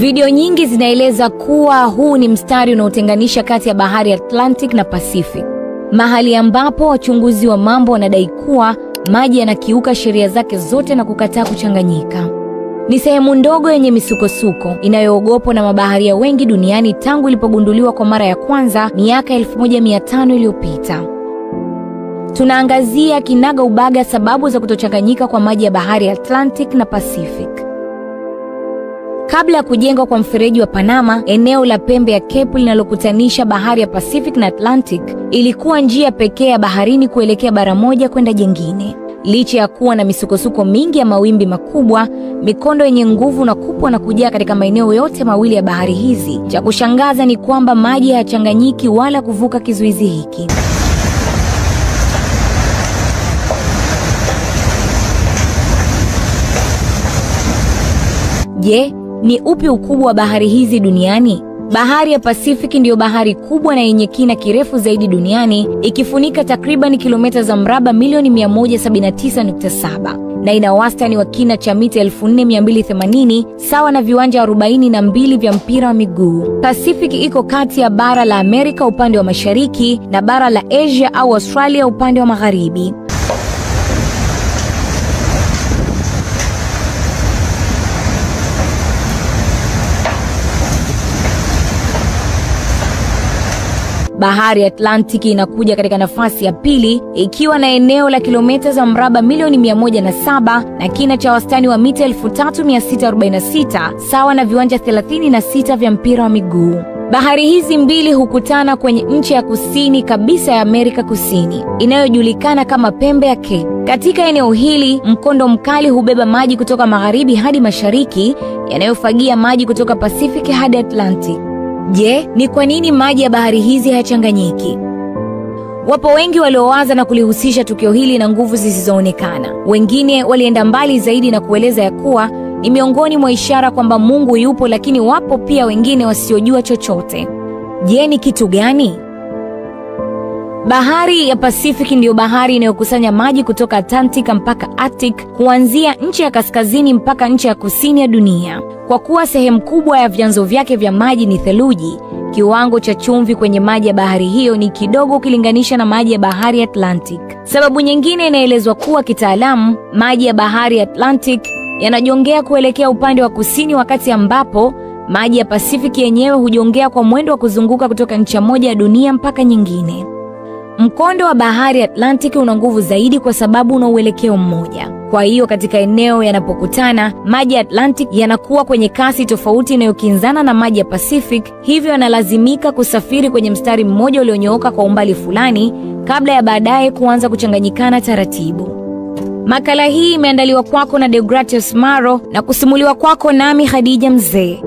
Video nyingi zinaeleza kuwa huu ni mstari unaotenganisha kati ya bahari Atlantic na Pacific, mahali ambapo wachunguzi wa mambo wanadai kuwa maji yanakiuka sheria zake zote na kukataa kuchanganyika. Ni sehemu ndogo yenye misukosuko inayoogopwa na mabaharia wengi duniani tangu ilipogunduliwa kwa mara ya kwanza miaka 1500 iliyopita. Tunaangazia kinaga ubaga sababu za kutochanganyika kwa maji ya bahari Atlantic na Pacific. Kabla ya kujengwa kwa mfereji wa Panama, eneo la pembe ya Cape linalokutanisha bahari ya Pacific na Atlantic ilikuwa njia pekee ya baharini kuelekea bara moja kwenda jengine. Licha ya kuwa na misukosuko mingi ya mawimbi makubwa, mikondo yenye nguvu na kupwa na kujaa katika maeneo yote mawili ya bahari hizi, cha kushangaza ni kwamba maji hayachanganyiki wala kuvuka kizuizi hiki. Je, ni upi ukubwa wa bahari hizi duniani? Bahari ya Pacific ndiyo bahari kubwa na yenye kina kirefu zaidi duniani, ikifunika takriban kilomita za mraba milioni 179.7 na ina wastani wa kina cha mita 4280 sawa na viwanja 42 vya mpira wa miguu. Pacific iko kati ya bara la Amerika upande wa mashariki na bara la Asia au Australia upande wa magharibi. Bahari Atlantiki inakuja katika nafasi ya pili ikiwa na eneo la kilomita za mraba milioni 107 na kina cha wastani wa mita 3646 sawa na viwanja 36 vya mpira wa miguu. Bahari hizi mbili hukutana kwenye nchi ya kusini kabisa ya Amerika Kusini inayojulikana kama pembe ya Cape. Katika eneo hili, mkondo mkali hubeba maji kutoka magharibi hadi mashariki yanayofagia maji kutoka Pacific hadi Atlantic. Je, ni kwa nini maji ya bahari hizi hayachanganyiki? Wapo wengi waliowaza na kulihusisha tukio hili na nguvu zisizoonekana. Wengine walienda mbali zaidi na kueleza ya kuwa ni miongoni mwa ishara kwamba Mungu yupo, lakini wapo pia wengine wasiojua chochote. Je, ni kitu gani? Bahari ya Pacific ndiyo bahari inayokusanya maji kutoka Atlantic mpaka Arctic, kuanzia nchi ya kaskazini mpaka nchi ya kusini ya dunia. Kwa kuwa sehemu kubwa ya vyanzo vyake vya maji ni theluji, kiwango cha chumvi kwenye maji ya bahari hiyo ni kidogo ukilinganisha na maji ya bahari Atlantic. Sababu nyingine inaelezwa kuwa kitaalamu, maji ya bahari Atlantic yanajongea kuelekea upande wa kusini, wakati ambapo maji ya Pacific yenyewe hujongea kwa mwendo wa kuzunguka kutoka ncha moja ya dunia mpaka nyingine. Mkondo wa bahari Atlantic una nguvu zaidi kwa sababu una uelekeo mmoja. Kwa hiyo katika eneo yanapokutana, maji ya Atlantic yanakuwa kwenye kasi tofauti inayokinzana na maji ya Pacific, hivyo yanalazimika kusafiri kwenye mstari mmoja ulionyooka kwa umbali fulani kabla ya baadaye kuanza kuchanganyikana taratibu. Makala hii imeandaliwa kwako na Deogratius Maro na kusimuliwa kwako nami Khadija Mzee.